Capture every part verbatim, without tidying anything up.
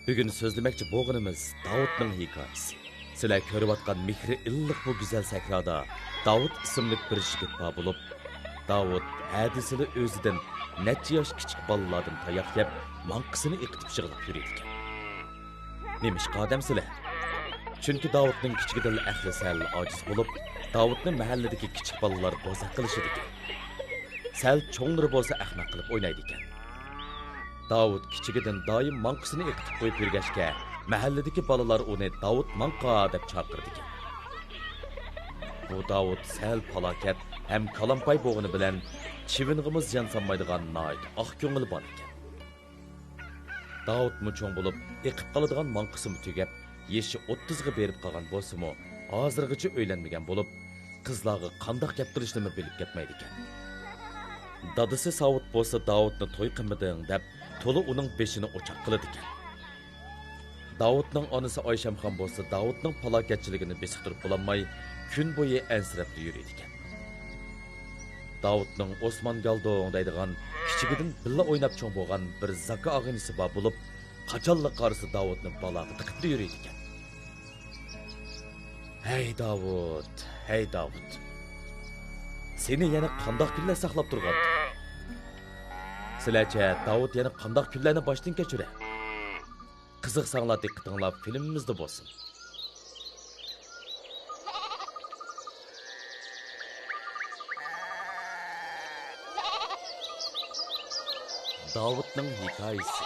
بۈگۈن سۆزلىمەكچى بولغىنىمىز داۋۇتنىڭ ھېكايىسى. سىلەر كۆرۈۋاتقان مېھرى ئىللىق بۇ گۈزەل سەھرادا داۋۇت ئىسىملىك بىر يىگىت بار بولۇپ، داۋۇت ھەدىسىلا ئۆزىدىن نەچچە ياش كىچىك بالىلاردىن تاياق يەپ، ماڭقىسىنى ئېقىتىپ يىغلاپ يۈرىدىكەن. نېمىشقا دەمسىلەر؟ چۈنكى داۋۇتنىڭ كىچىكىدىنلا ئەقلى سەل ئاجىز بولۇپ، داۋۇتنى مەھەللىدىكى كىچىك بالىلار بوزەك قىلىشىدىكەن. سەل چوڭلىرى بولسا ئەخمەق قىلىپ ئوينايدىكەن. داۋۇت كىچىكىدىن دائىم ماڭقىسىنى ئېقىتىپ قويۇپ يۈرگەچكە، مەھەللىدىكى بالىلار ئۇنى داۋۇت ماڭقا دەپ چاقىرىدىكەن. بۇ داۋۇت سەل پالاكەت ھەم كالامپاي بولغىنى بىلەن، چىۋىنغىمۇ زىيان سالمايدىغان ناھايىتى ئاق كۆڭلى بار ئىكەن. داۋۇتمۇ چوڭ بولۇپ، ئېقىپ قالىدىغان ماڭقىسىمۇ تۈگەپ، يېشى ئوتتۇزغا بېرىپ قالغان بولسىمۇ، ھازىرغىچە ئۆيلەنمىگەن بولۇپ، قىزلارغا قانداق گەپ قىلىشنىمۇ بىلىپ كەتمەيدىكەن. دادىسى ساۋۇت بولسا داۋۇتنى توي قىلمىدىڭ دەپ، تولا ئۇنىڭ بېشىنى ئوچاق قىلىدىكەن. داۋۇتنىڭ ئانىسى ئايشەمخان بولسا داۋۇتنىڭ پالاكەتچىلىكىنى بېسىقتۇرۇپ بولالماي، كۈن بويى ئەنسىرەپلا يۈرىدىكەن. داۋۇتنىڭ ئوسمان گالدوڭ دەيدىغان كىچىكىدىن بىللە ئويناپ چوڭ بولغان بىر زاكا ئاغىنىسى بار بولۇپ، قاچانلا قارىسا داۋۇتنى بالاغا تىقىپلا يۈرىدىكەن. ھەي داۋۇت، ھەي داۋۇت. سېنى يەنە قانداق كۈنلەر ساقلاپ تۇرغاندۇ؟ سىلەرچە داۋۇت يەنە قانداق كۈنلەرنى باشتىن كەچۈرە؟ قىزىقساڭلار دىققىتىڭلار فىلىمىمىزدە بولسۇن. داۋۇتنىڭ ھېكايىسى.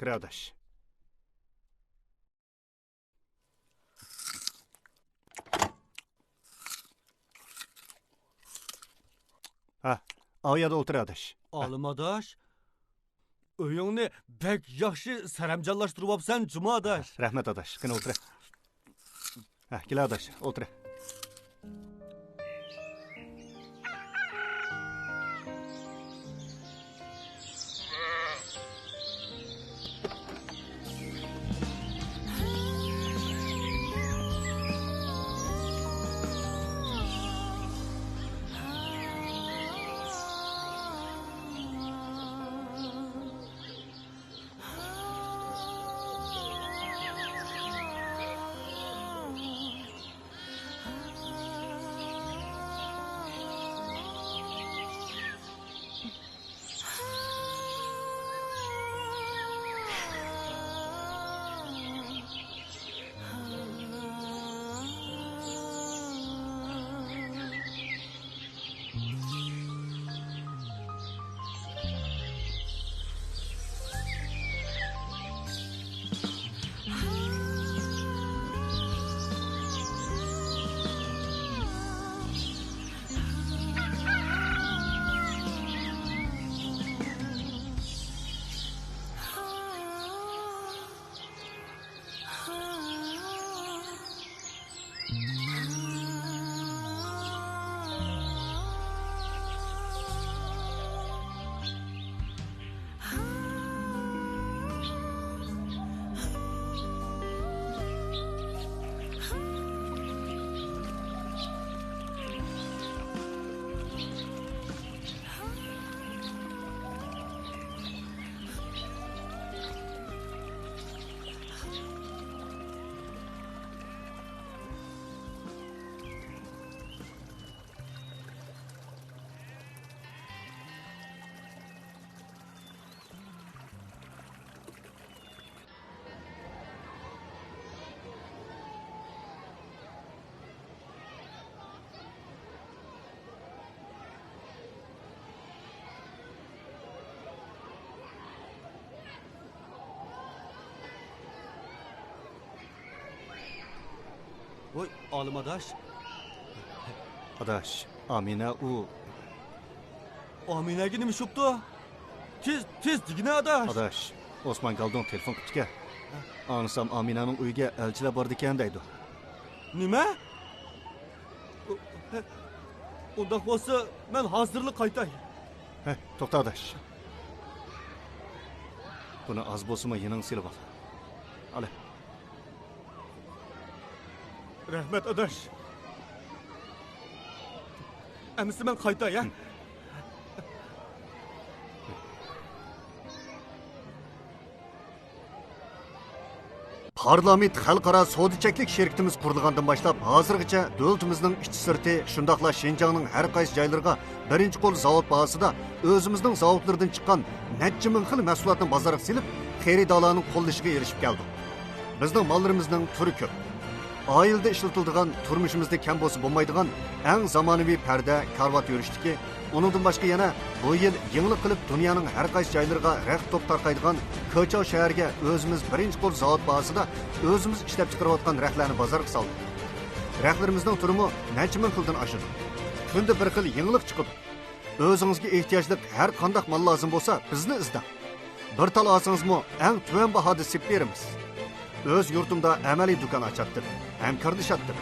كىر ئاداش. ھە، ئاۋۇ يەردە ئولتۇر ئاداش. ئالىم ئاداش، ئۆيۈڭنى بەك ياخشى سەرەمجانلاشتۇرۇۋاپسەن جۇمۇ ئاداش. رەھمەت ئاداش، قېنى ئولتۇر. ھە، كېلە ئاداش، ئولتۇر. ۋوي، ئالىم ئاداش. ئاداش، ئامىنە ئۇ. ئامىنەگە نېمە ئىش بوپتۇ؟ تېز، تېز دېگىنە ئاداش. ئاداش، ئوسمان گالدۇڭ تېلېفون قىپتىكەن. ئاڭلىسام ئامىنەنىڭ ئۆيىگە ئەلچىلەر بارىدىكەن دەيدۇ. نېمە؟ ئۇنداق بولسا مەن ھازىرلا قايتاي. ھە، توختا ئاداش. بۇنى ئاز بولسىمۇ يېنىڭغا سېلىۋال. ئالە. رەھمەت ئاداش. ئەمىسە مەن قايتاي، ھە؟ پارلامېنت خەلقئارا سودا چەكلىك شىركىتىمىز قۇرۇلغاندىن باشلاپ، ھازىرغىچە دۆلىتىمىزنىڭ ئىچى سىرتى، شۇنداقلا شىنجاڭنىڭ ھەر قايسى جايلىرىغا بىرىنچى قول زاۋۇت باھاسىدا ئۆزىمىزنىڭ زاۋۇتلىرىدىن چىققان نەچچە مىڭ خىل مەھسۇلاتنى بازارغا سېلىپ، خېرىدارلارنىڭ قوللىشىغا ئېرىشىپ كەلدۇق. بىزنىڭ ماللىرىمىزنىڭ تۈرى كۆپ. ئائىلىدە ئىشلىتىلىدىغان، تۇرمۇشىمىزدا كەم بولسا بولمايدىغان ئەڭ زامانىۋى پەردە، كارىۋات يۈرۈشتىكى، ئۇنىڭدىن باشقا يەنە بۇ يىل يېڭىلىق قىلىپ دۇنيانىڭ ھەر قايسى جايلىرىغا رەخت توپ تارقايدىغان كۆچاۋ شەھەرگە ئۆزىمىز بىرىنچى قول زاۋۇت باھاسىدا ئۆزىمىز ئىشلەپچىقىرىۋاتقان رەختلەرنى بازارغا سالدۇق. رەختلىرىمىزنىڭ تۈرىمۇ نەچچە مىڭ خىلدىن ئاشىدۇ. كۈندە بىر خىل يېڭىلىق چىقىدۇ. ئۆزىڭىزگە ئېھتىياجلىق ھەر قانداق مال لازىم بولسا، بىزنى ئىزدەڭ. بىر تال ئالسىڭىزمۇ، ئەڭ تۆۋەن باھادا سېلىپ بېرىمىز. ئۆز يۇرتۇمدا ئەمەلىي دۇكان ئاچاتتىم، ھەمكارلىشاتتىم.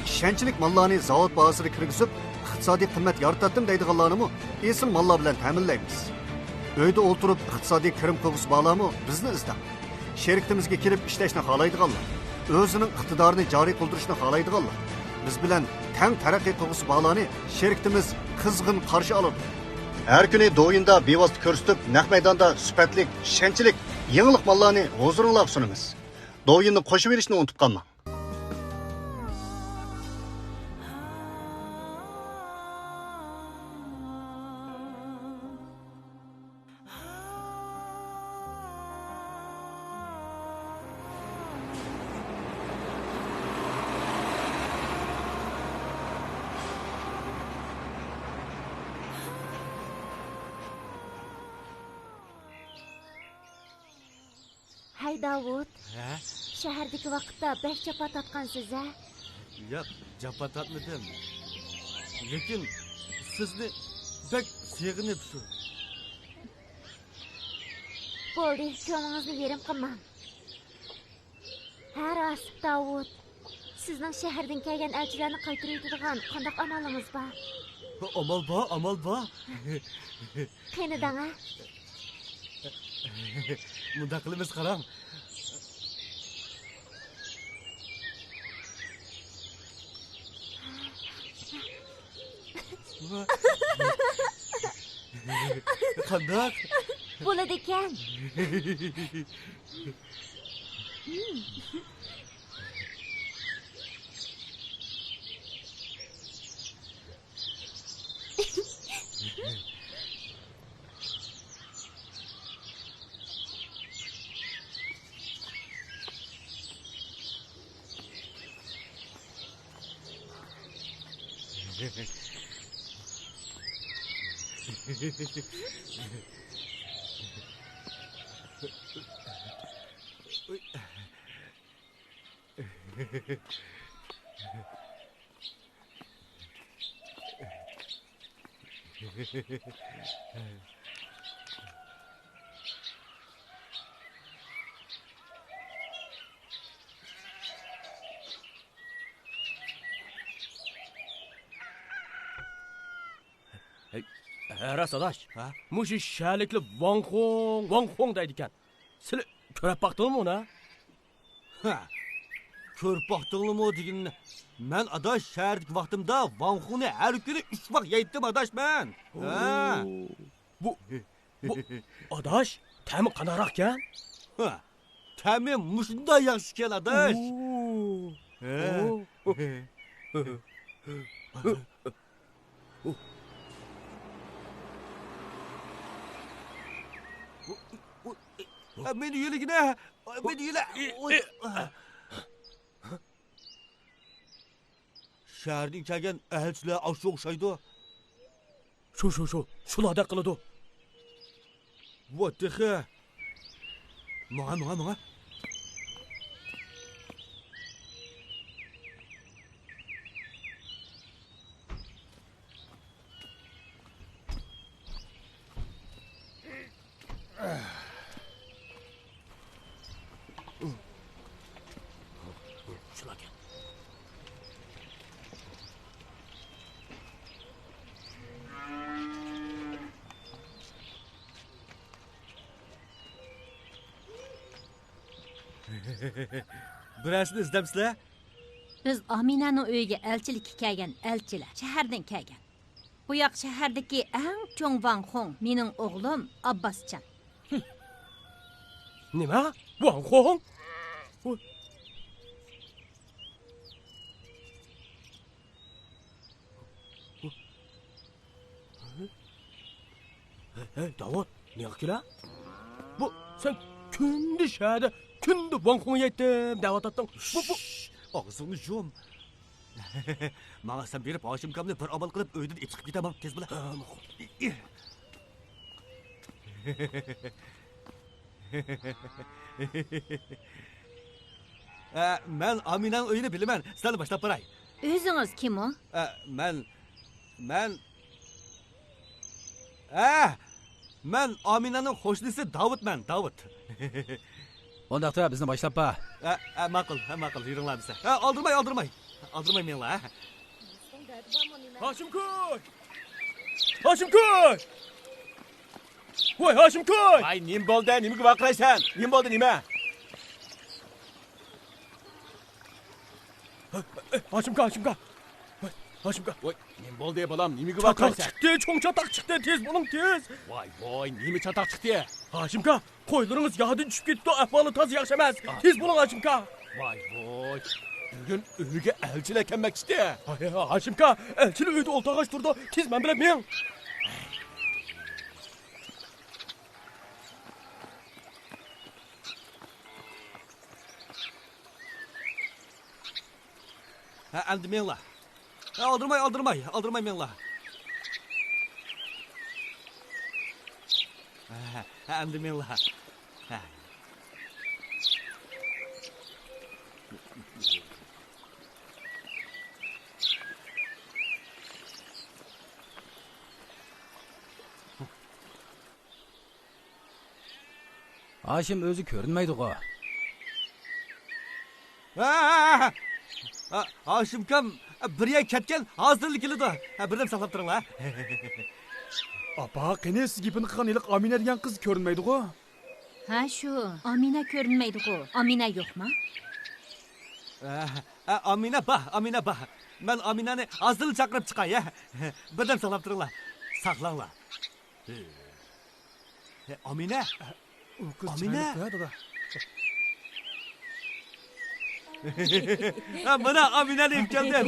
ئىشەنچلىك ماللارنى زاۋۇت باھاسىدا كىرگۈزۈپ، ئىقتىسادىي قىممەت يارىتاتتىم دەيدىغانلارنىمۇ ئېسىل ماللار بىلەن تەمىنلەيمىز. ئۆيدە ئولتۇرۇپ ئىقتىسادىي كىرىم قىلغۇسى بارلارمۇ بىزنى ئىزدەڭ. شىركىتىمىزگە كېلىپ ئىشلەشنى خالايدىغانلار، ئۆزىنىڭ ئىقتىدارىنى جارى قىلدۇرۇشنى خالايدىغانلار، بىز بىلەن تەڭ تەرەققىي قىلغۇسى بارلارنى شىركىتىمىز قىزغىن قارشى ئالىدۇ. ھەر كۈنى دوۋيىندا بىۋاسىتە كۆرسىتىپ، نەق مەيداندا سۈپەتلىك، ئىشەنچلىك، يېڭىلىق ماللارنى ھۇزۇرۇڭلارغا سۇنىمىز. دوۋيىننى قوشۇۋېلىشنى ئۇنتۇپ قالماڭ. ھەي داۋۇت، ھە؟ شەھەردىكى ۋاقىتتا بەك جاپا تارتقانسىز ھە؟ ياق، جاپا تارتمىدىم. لېكىن سىزنى بەك سېغىنىپ شۇ. بولدى، كۆڭلىڭىزنى يېرىم قىلماڭ. ھە راست، داۋۇت. سىزنىڭ شەھەردىن كەلگەن ئەلچىلەرنى قايتۇرۇۋېتىدىغان قانداق ئامالىڭىز بار؟ ئامال بار، ئامال بار. قېنى دەڭە. مۇنداق قىلىمىز، قاراڭ. قانداق؟ بولىدىكەن. ھەي، ھە، راست ئاداش. ھە؟ مۇشۇ شەھەرلىكلەر ۋاڭخۇڭ، ۋاڭخۇڭ دەيدىكەن. سىلى كۆرۈپ باقتىڭمۇ ئۇنى؟ ھە، كۆرۈپ باقتىڭلىمۇ دېگىنىنى. مەن ئاداش شەھەردىكى ۋاقتىمدا ۋاڭخۇڭنى ھەر كۈنى ئۈچ ۋاق يەيتتىم ئاداش مەن. ھە. بۇ، بۇ ئاداش، تەمى قانداقراقكەن؟ ھە، تەمى مۇشۇنداق ياخشىكەن ئاداش. ھە. مېنى يۆلىگىنە، مېنى يۆلە. شەھەردىن كەلگەن ئەلچىلەر ئاشۇ ئوخشايدۇ. شۇ، شۇ، شۇ، شۇلاردەك قىلىدۇ. ۋاي تېخى. ماڭا، ماڭا، ماڭا. بىرەرسىنى ئىزدەمسىلەر؟ بىز ئامىنەنىڭ ئۆيىگە ئەلچىلىككە كەلگەن ئەلچىلەر، شەھەردىن كەلگەن. بۇ ياق شەھەردىكى ئەڭ چوڭ ۋاڭ خۇڭ، مېنىڭ ئوغلۇم ئابباسجان. نېمە؟ ۋاڭ خۇڭ؟ ۋاي، ھەي، داۋۇت، نېمە كېلە؟ بۇ، سەن كۈندە شەھەردە، كۈندە ۋاڭ خۇڭ يەيتتىم دەۋاتاتتىڭ. بۇ، بۇ. شش، ئاغزىڭنى يۇم. ماڭا سەن بېرىپ، ھاشىمكامنى بىر ئامال قىلىپ ئۆيدىن ئېلىپ چىقىپ كېتە، ماڭ، تېز بولا. ھە، ماقۇل. ئە، مەن ئامىنەنىڭ ئۆيىنى بىلىمەن. سىلەرنى باشلاپ باراي. ئۆزىڭىز كىم ئۇ؟ ئە، مەن، مەن، ئە، مەن ئامىنەنىڭ قوشنىسى داۋۇتمەن، داۋۇت. ئۇنداقتا بىزنى باشلاپ بار. ئە، ئە، ماقۇل، ئە، ماقۇل، يۈرۈڭلار دېسە. ئە، ئالدىرماي، ئالدىرماي. ئالدىرماي مېڭىڭلار، ھە. ھاشىمكوي! ھاشىمكوي! ۋاي، ھاشىمكوي! ۋاي، نېمە بولدى؟ نېمىگە ۋارقىرايسەن؟ نېمە بولدى، نېمە؟ ھاشىمكا، ھاشىمكا! ھاشىمكا! ۋاي، نېمە بولدى، بالام؟ نېمىگە ۋارقىرايسەن؟ چاتاق چىقتى، چوڭ چاتاق چىقتى، تېز بولۇڭ، تېز! ۋاي، ۋاي، نېمە چاتاق چىقتى؟ ھاشىمكا، قويلىرىڭىز ياغدىن چۈشۈپ كېتىپتۇ، ئەھۋالى تازا ياخشى ئەمەس. تېز بولۇڭ، ھاشىمكا. ۋاي، ۋاي. بۈگۈن ئۆيگە ئەلچىلەر كەلمەكچىتى. ھاي، ھاي، ھاشىمكا، ئەلچىلەر ئۆيدە ئولتۇرغاچ تۇرىدۇ. تېز مەن بىلەن مېڭىڭ. ھە، ئەمدى مېڭىڭلار. ھە، ئالدىرىماي، ئالدىرىماي، ئالدىرىماي مېڭىڭلار. ھە، ھە، ئەمدى مېڭىڭلار. ھە. ھاشىم ئۆزى كۆرۈنمەيدىغۇ؟ ھە، ھە، ھە، ھە. ھاشىمكام بىر يەرگە كەتكەن، ھازىرلا كېلىدۇ. ھە، بىردەم ساقلاپ تۇرۇڭلار. ئاپا، قېنى، سىز گېپىنى قىلغان ھېلىقى ئامىنە دېگەن قىز كۆرۈنمەيدىغۇ؟ ھە، شۇ. ئامىنە كۆرۈنمەيدىغۇ؟ ئامىنە يوقما؟ ھە، ھە، ئامىنە بار، ئامىنە بار. مەن ئامىنەنى ھازىرلا چاقىرىپ چىقاي، ھە. بىردەم ساقلاپ تۇرۇڭلار. ساقلاڭلار. ئامىنە! ئۇ قىز ئامىنە! چىرايلىق-دە، دادا. ھە، مانا ئامىنەنى ئېلىپ كەلدىم.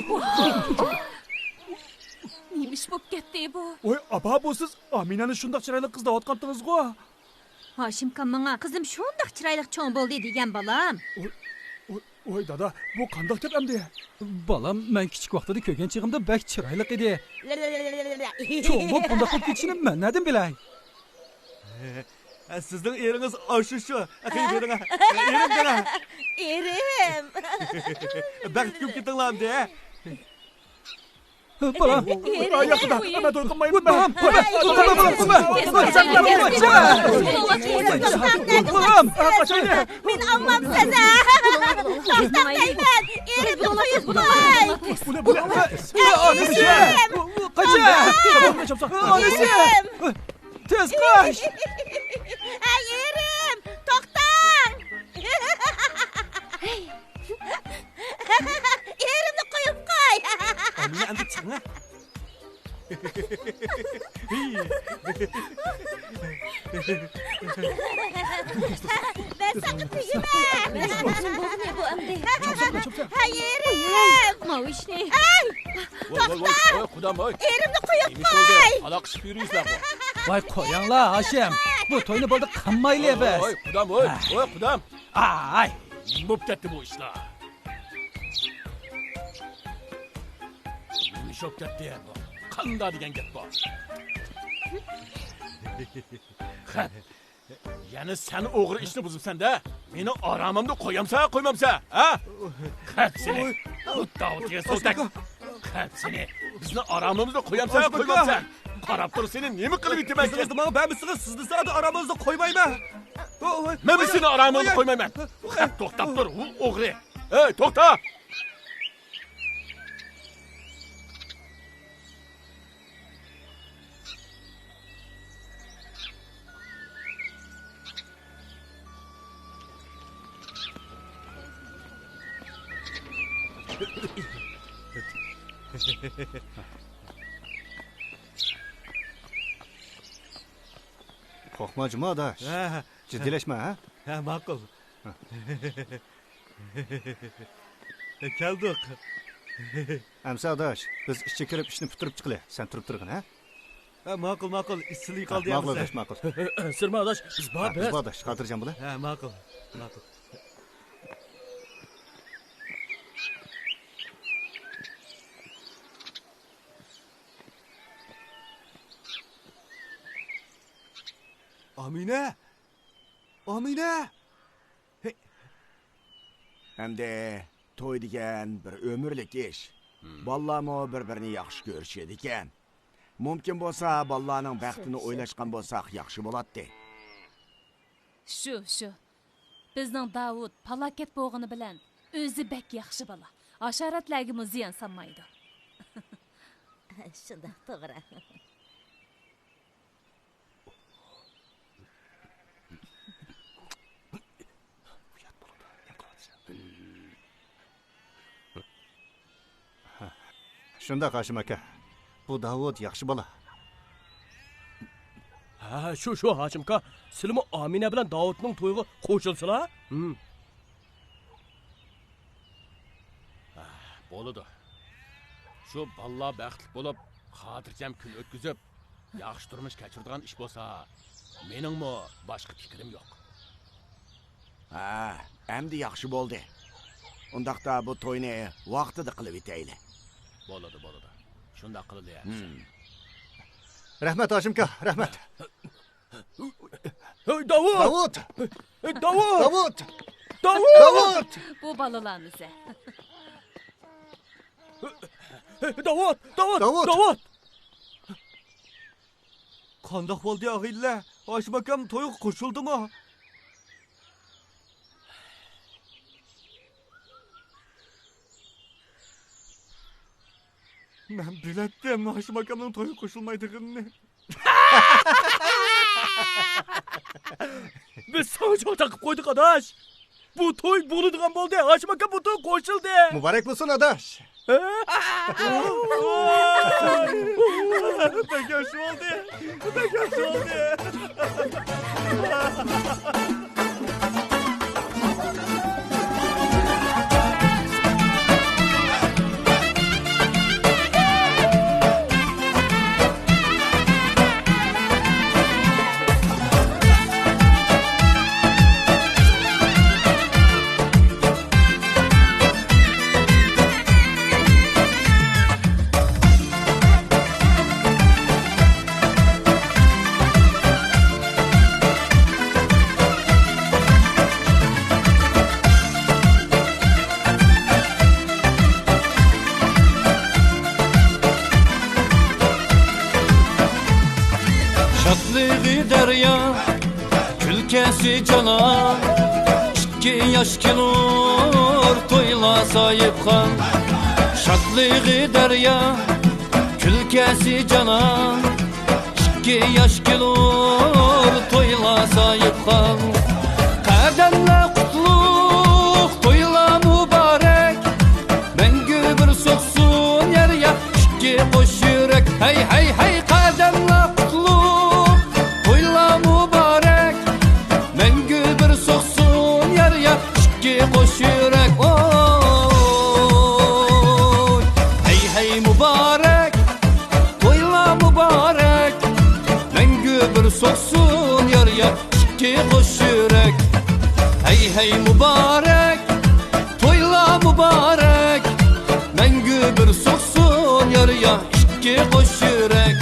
نېمە ئىش بولۇپ كەتتى بۇ؟ ۋاي، ئاپا، بۇ سىز ئامىنەنى شۇنداق چىرايلىق قىز دەۋاتقانتىڭىزغۇ؟ ھاشىمكام ماڭا، قىزىم شۇنداق چىرايلىق چوڭ بولدى دېگەن، بالام. ۋاي، ۋاي، ۋاي، دادا، بۇ قانداق گەپ ئەمدى؟ بالام، مەن كىچىك ۋاقتىدا كۆرگەن چېغىمدا بەك چىرايلىق ئىدى. چوڭ بولۇپ بۇنداق بولۇپ كېتىشىنى مەن نەدىن بىلەي؟ سىزنىڭ ئېرىڭىز ئاشۇ شۇ. قېنى بېرىڭ. ئېرىم دەڭ. ئېرىم. بەختكە كېتىڭلار ئەمدى. بالام. ئېرىم. ئاي، ياقىدا. ئانا توي قىلمايمەن. بالام. بالام. بالام. مېنى ئاڭلامسىز، ھە؟ توختاڭ دەيمەن. ئېرىمنى قويۇپ قوي. بۇ نە، بۇ نە؟ ئاي، ئېرىم! قاچ! ئاي، ئېرىم! تېز قاچ! ئاي، ئېرىم! توختاڭ! ئېرىمنى قويۇپ قوي! ئامىنە، ئەمدى چىقىڭە. مەن ساڭا تېگىمەن. نېمە بولدى بۇ ئەمدى؟ ھەي، ئېرىم! ماۋۇ ئىشنى. ئەي! ۋاي، ۋاي، ۋاي، توختا! ۋاي، قۇدام، ۋاي. ئېرىمنى قويۇپ قوي! نېمە ئىش بولدى؟ ئالاقىشىپ يۈرۈيسىلەر بۇ. ۋاي، قويۇڭلار، ھاشىم. بۇ توينى بولدى قىلمايلى بىز. ۋاي، قۇدام، ۋاي، ۋاي، قۇدام. ئاي. نېمە بولۇپ كەتتى بۇ ئىشلار؟ نېمە ئىش بولۇپ كەتتى بۇ؟ قانداق دېگەن گەپ بۇ؟ خەپ. يەنە سەن ئوغرى ئىشنى بۇزۇپسەن-دە. مېنى ئارامىمدا قويامسەن، قويمامسەن، ھە؟ خەپ سېنى. بۇ داۋۇت دېگەن سوتەك. خەپ سېنى. بىزنى ئارامىمىزدا قويامسەن، قويمامسەن؟ قاراپ تۇر، سېنى نېمە قىلىپ ئېتىمەن. قىزىڭىزنى ماڭا بەرمىسىڭىز، سىزنى زادى ئارامىڭىزدا قويمايمەن. مەنمۇ سېنى ئارامىڭدا قويمايمەن. خەپ، توختاپ تۇر، ئۇ ئوغرى. ھەي، توختا! قورقما جۇمۇ ئاداش. ھە. جىددىيلەشمە، ھە؟ ھە، ماقۇل. كەلدۇق. ئەمسە ئاداش، بىز ئىچىگە كىرىپ ئىشنى پۈتتۈرۈپ چىقىلى. سەن تۇرۇپ تۇرغىن، ھە؟ ھە، ماقۇل، ماقۇل. ئىسسىلىق ھە، قالدى ماقۇل ئەمىسە. ئاداش، ماقۇل. سۈرمە ئاداش، بىز بار ھە، بىز بىراز. بار ئاداش، خاتىرجەم بولا. ھە، ماقۇل، ماقۇل. ئامىنە! ئامىنە! ھەي! ئەمدى توي دېگەن بىر ئۆمۈرلۈك ئىش. بالىلارمۇ بىر-بىرىنى ياخشى كۆرۈشىدىكەن. مۇمكىن بولسا، بالىلارنىڭ بەختىنى ئويلاشقان بولساق ياخشى بولاتتى. شۇ، شۇ. بىزنىڭ داۋۇت پالاكەت بولغىنى بىلەن ئۆزى بەك ياخشى بالا. ھاشاراتلارغىمۇ زىيان سالمايدۇ. شۇنداق، توغرا. شۇنداق، ھاشىم ئاكا. بۇ داۋۇت ياخشى بالا. ھە، شۇ، شۇ، ھاشىم ئاكا. سىلىمۇ ئامىنە بىلەن داۋۇتنىڭ تويىغا قوشۇلسىلا. ھىم. ھە، بولىدۇ. شۇ بالىلار بەختلىك بولۇپ، خاتىرجەم كۈن ئۆتكۈزۈپ، ياخشى تۇرمۇش كەچۈرىدىغان ئىش بولسا، مېنىڭمۇ باشقا پىكرىم يوق. ھە، ئەمدى ياخشى بولدى. ئۇنداقتا بۇ توينى ۋاقتىدا قىلىۋېتەيلى. بولىدۇ، بولىدۇ. شۇنداق قىلىلى ئەمىسە. ھىم. رەھمەت، ھاشىم ئاكا، رەھمەت. ھەي، داۋۇت! داۋۇت! ھەي، داۋۇت! داۋۇت! داۋۇت! داۋۇت! بۇ بالىلارنى سە. ھەي، داۋۇت! داۋۇت! داۋۇت! داۋۇت! قانداق بولدى، ئاغىنىلەر؟ ھاشىم ئاكام تويغا قوشۇلدىمۇ؟ مەن بىلەتتىم، ھاشىم ئاكامنىڭ تويغا قوشۇلمايدىغىنىنى. بىز ساڭا چوڭ تاقىپ قويدۇق، ئاداش. بۇ توي بولىدىغان بولدى. ھاشىم ئاكا بۇ تويغا قوشۇلدى. مۇبارەك بولسۇن، ئاداش. ھە؟ بەك ياخشى بولدى. بەك ياخشى بولدى. شادلىقى دەريا، كۈلكەسى جانان، ئىككى ياش كېلۇر تويلا ساھىبخان. شادلىقى دەريا، كۈلكەسى جانان، ئىككى ياش كېلۇر تويلا ساھىبخان. قەدەملەر قۇتلۇق، تويلار مۇبارەك، مەڭگۈ بىر سوقسۇن يار يار ئىككى قوش يۈرەك. ھەي، ھەي، ھەي، قەدەملەر قۇتلۇق، تويلار مۇبارەك، مەڭگۈ بىر سوقسۇن يار يار ئىككى قوش يۈرەك. ئوي، ھەي، ھەي، مۇبارەك، تويلار مۇبارەك، مەڭگۈ بىر سوقسۇن يار يار ئىككى قوش يۈرەك. ھەي، ھەي، مۇبارەك، تويلار مۇبارەك، مەڭگۈ بىر سوقسۇن يار يار ئىككى قوش يۈرەك.